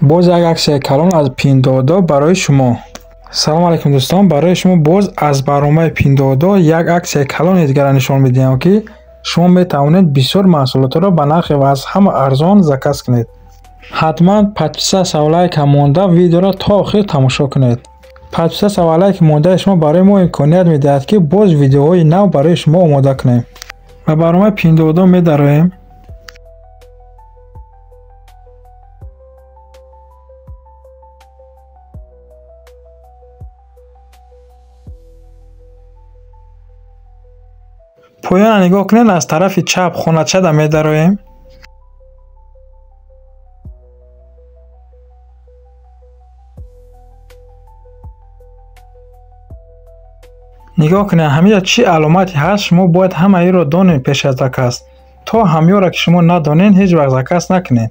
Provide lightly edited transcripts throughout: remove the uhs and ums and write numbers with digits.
Боз як аксияи калон аз Пиндуодуо барои шумо. Салом алайкум дӯстон, барои шумо боз аз барномаи Пиндуодуо як аксияи калони дигарро нишон медиҳам, ки шумо метавонед бисёр маҳсулотро ба нархи аз ҳама арзон заказ кунед. Ҳатман подписаться ва лайк монда видеоро то охир тамошо кунед. Подписаться ва лайк мондаи шумо барои мо имконият медиҳад, ки боз видеоҳои нав барои шумо омода кунем. Ба барномаи Пиндуодуо медароем. Поёнро нигоҳ кунед, аз тарафи чап хоначада медароем. Нигоҳ кунед, ҳамиҷа чӣ аломате ҳаст, шумо бояд ҳамаиро донед пеш аз заказ. То ҳамёро ки шумо надонед, ҳеҷ вақт заказ накунед.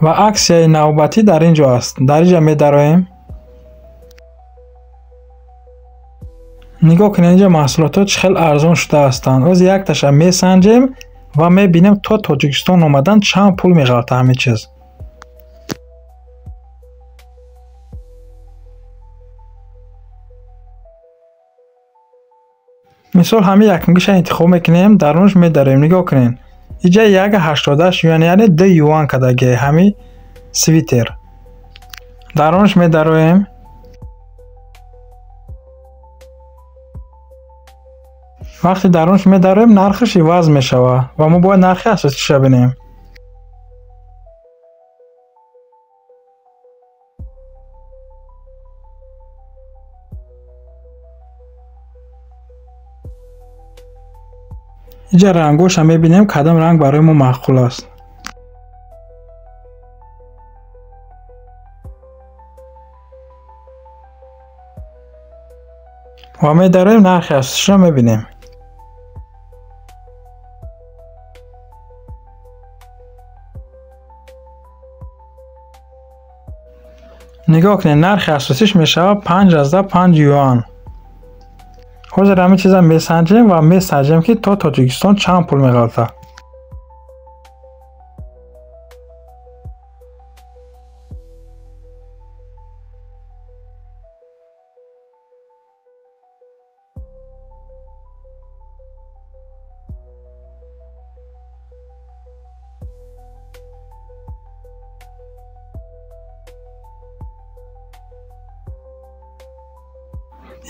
Ва аксияи навбатӣ дар ин ҷо аст. Дар инҷа медароем. Нигоҳ кунед, инҷа маҳсулотҳо чӣ хел арзон шуда ҳастанд. Оз якташа месанҷем ва мебинем то Тоҷикистон омадан чанд пул меғалта ҳамин чиз. Мисол ҳамин якумгиша интихоб мекунем, дарунаш медароем. Нигоҳ кунед, инҷа 1,88 юан, яъне 2 юан кадаги ҳамин свитер. Дарунаш медароем. Вақте дарунаш медароем, нархаш иваз мешавад ва мо бояд нархи асосиша бинем. Инҷа рангҳоша мебинем, кадом ранг барои мо маъқул аст. Ва медароем, нархи асосиша мебинем. Нигоҳ кунед, нархи асосиш мешавад 5,5 юан. Ҳозир ҳамин чиза месанҷем ва месанҷем, ки то Тоҷикистон чанд пул меғалта.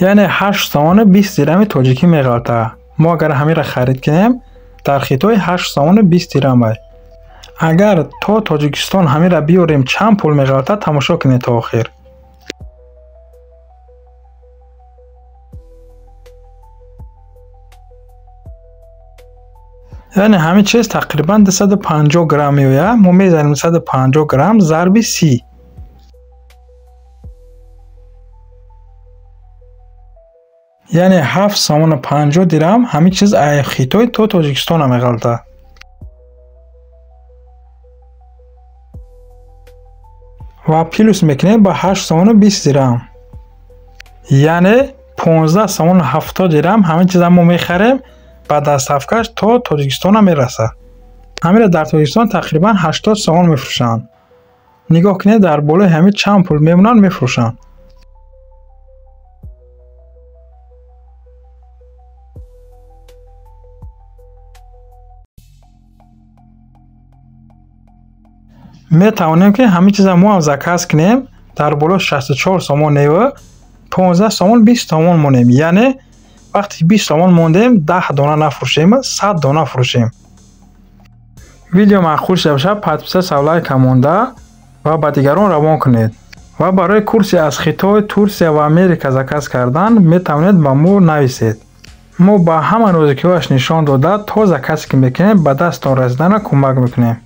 Яъне 8 сомону 20 дирами тоҷикӣ меғалта. Мо агар ҳаминро харид кунем, дар Хитой 8 сомону 20 дирам ай. Агар то Тоҷикистон ҳаминро биёрем, чанд пул меғалта, тамошо кунед то охир. Яъне ҳамин чиз тақрибан 250 грамм меояд. Мо мезанем 250 грамм зарби 30. Яъне 7 сомону 50 дирам ҳамин чиз аз Хитой то Тоҷикистона меғалта. Ва плюс мекунем ба 8 сомону 20 дирам. Яъне 15 сомону 70 дирам ҳамин чиза мо мехарем, ба доставкаш то Тоҷикистона мерасад. Ҳаминро дар Тоҷикистон тақрибан 80 сомон мефурӯшанд. Нигоҳ кунед, дар болои ҳамин чанд пул мемонанд, мефурӯшанд. Метавонем, ки ҳамин чиза мо ҳам заказ кунем, дар боло 64 сомон нева, 15 сомон 20 сомон монем. Яъне вақте 20 сомон мондем, 10 дона нафурӯшем, 100 дона фурӯшем. Видео маъқул шуда бошад, подписаться ва лайк монда ва ба дигарон равон кунед. Ва барои курси аз Хитой, Турсия ва Америка заказ кардан метавонед ба мо нависед. Мо ба ҳама нозукиҳояш нишон дода, то заказе ки мекунем, ба дасттон расидана кӯмак мекунем.